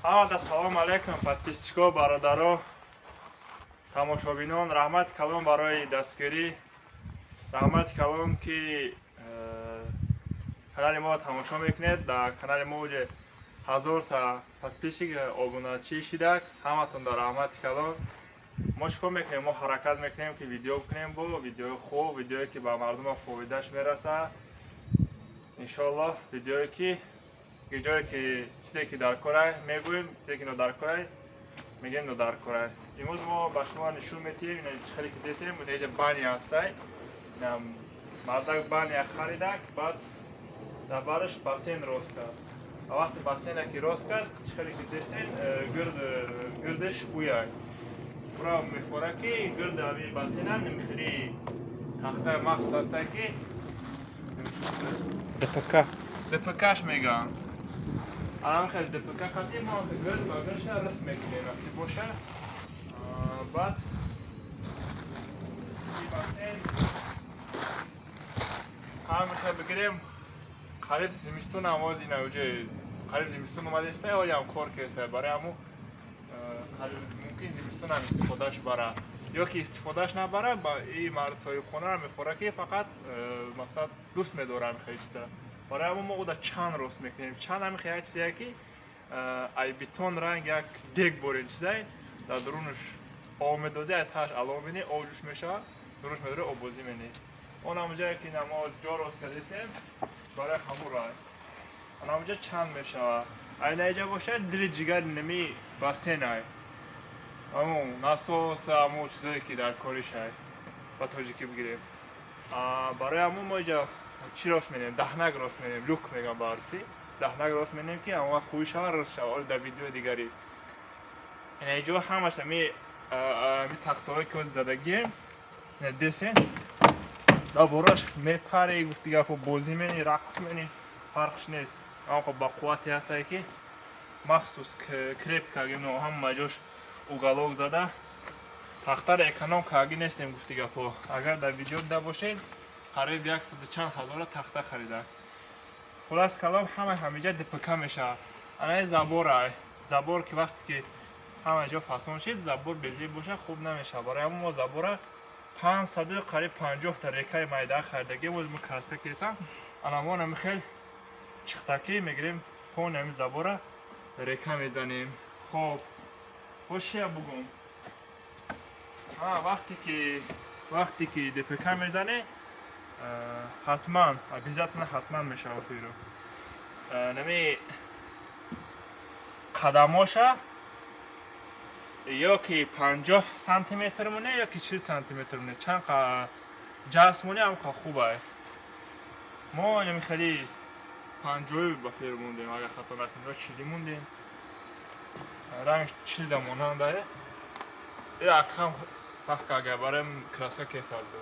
Ҳамада салом алейкум, подписчико, бародаро, тамошобинон. Раҳмати калон барои дастгирӣ, раҳмати калон, ки канали мо тамошо мекунед. Дар канали мо уже 1000-та подписчик, обуначӣ шидак. Ҳаматон дар раҳмати калон. Мо чӣ кор мекунем? Мо ҳаракат мекунем, ки видео кунем, бо видеои хуб, видеое, ки ба мардума фоидааш мерасад, иншоаллоҳ. Видеое, ки ҷое ки чизе ки дар корай, мегӯем, чизе ки нодаркорай, мегӯем, нодаркорай. Имрӯз мо ба шумо нишон медиҳем ина хеле ки десем, инҷа баня ҳастай. Инам мардак баня харидак, баъд дар бараш бассейн рост кард. Ва вақте бассейна ки рост кард, чӣ хеле ки десен, гирдаш уяй ура мефора, ки гирди ҳамин бассейнам хеле тахтаи махсус ҳастай, ки ДПК. ДПКш мегӯянд. Анам хел ДПК қати мо гирд ба гирша рисм мекунем, вақте боша. Баъд и бассейн ҳамеша бигирем, қариб зимистон ҳам оз ина уҷа қариб зимистон омадеста, ҳолиам кор кеста. Барои ҳаму қариб мумкин зимистон ҳам истифодааш барад ё ки истифодааш набарад. Ба и мард соҳибхонаро мефора, ки фақат мақсад дӯст медорам хеле чиза. Барои ҳамон мо ода чан рост мекунем. Чан ҳами хел як чизе, ки ай бетон ранг як дег борин чизай, дар дурунаш об медозӣ, ай тааш алов менӣ, об ҷӯш мешавад, дурунаш медорӣ, оббозӣ менӣ. Он ҳамуҷае ки мо ҷо рост кардистем, барои ҳамун рай он ҳамуҷа чанд мешавад. Айнаиҷа бошад, дили ҷигари нами бассейнай, ҳамун насос, ҳамун чизое, ки дар коришай, ба тоҷикӣ бигирем. Барои ҳамун мо иҷа чӣ рост менем? Даҳнак рост менем, люк мегӯям ба арсӣ. Даҳнак рост менем, ки ҳамон вақт хубӣ шавад, рост шавад. Ҳоло дар видеои дигарӣ ина иҷо ҳамаш ами тахтаҳое, ки ҳозир задагием, десен, дар бораш мепаре, гуфти гапо, бозӣ мени, рақс мени, фарқш нест. Аммо ба қуввате ҳастае, ки махсус крепко ҳама ҷош уголок зада, тахтаро эконом карги нестем, гуфти гапо. Агар дар видео дида бошед, қариб яксаду чанд ҳазора тахта харида. Хулас калом, ҳама ҳамиҷа ДПК мешавад. Анаи заборай, забор, ки вақте ки ҳама ҷо фасон шид, забор безеб бошад, хуб намешавад. Барои ҳамон мо забора 500 қариб 50-та рекаи майда харидагем. Оз мо краска кесам, ана мо ҳами хел чихтакӣ мегирем, фони ҳами забора река мезанем. Хоб, бошия бугум. Вақте ки ДПК мезане, ҳатман, обязательно, ҳатман мешавад фиру нами қадамоша ё ки 50 сантиметр моне, ё ки 40 сантиметр моне. Чанд ҷас моне, ҳамқа хубай. Мо нами хеле 50-ӣ ба фер мондем, агар хато накунем, ё 40-ӣ мондем. Ранг 40-да монандае. Ира кам сахт кага, барои краска кесарду.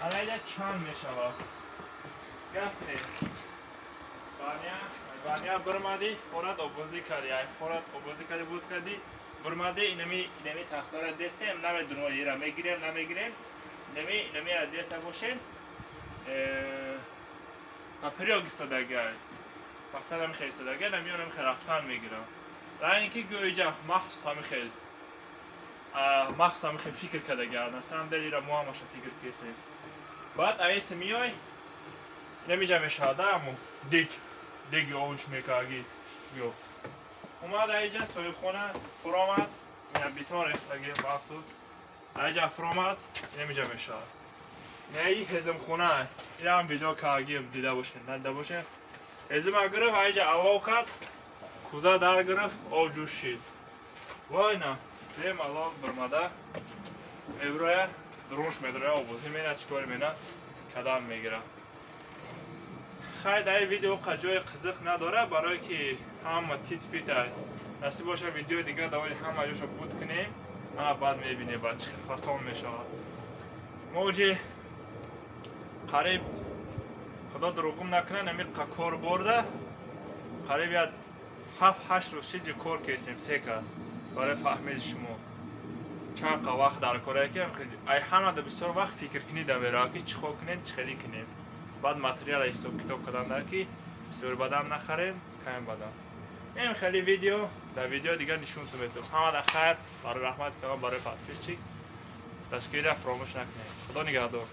Ана иҷа чанд мешавад? Гафте баня, баня бирмадӣ, форат обозӣ кардӣ, ай форат обозӣ кардӣ, буд кардӣ, бурмади. Инами тахтара десем, намедунем, ира мегирем, намегирем. Инами деса бошем, поперёк истодагай, мақсад ҳами хел истодагай, намиён ҳами хел рафтан мегирам. Ранге ки гӯ иҷа махсус ҳами хел фикр кардага. На самом деле ира мо ҳамаша фикр кесем. Баъд аиси миёй, инамиҷа мешавада ҳаму дег, деги овуш мекарги. Ё омад аиҷа соҳибхона фуромад, ина бетон рехтаги махсус аиҷа фуромад, инамиҷа мешавад. Инаи ҳезмхона, инам видео карги, дида бошед, надида бошед. Ҳезима гирифт, аиҷа алов кард, куза дар гирифт, об ҷӯш шид. Война бемалол бирмада мебироя, дурунш медроя, обозӣ мена, чӣ кори мена кадам мегира. Хай, дар ин видео қа ҷои қизиқ надора, барое ки ҳама тит питай. Насиб боша, видеои дигар даволи ҳама ҷошо буд кунем, ана баъд мебинем, баъд чӣ фасон мешавад. Мо уҷи қариб, худо дурӯғум накунад, намиқа кор борда, қариб як 7-8 рӯз шиҷи кор кесем, се кас. Барои фаҳмиди шумо чанд қа вақт дар корае, ки ай ҳамада бисёр вақт фикркунӣ да меравад, ки чӣ кор кунем, чӣ хелӣ кунем. Баъд материала ҳисоб китоб кардан, дар ки бисёр бадам нахарем, кам бадам. Ин хеле видео, дар видео дигар нишонтон метавам. Ҳамада хайр, барои раҳмати калон, барои подписчик, дастгирия фаромӯш накунед. Худо нигаҳдор.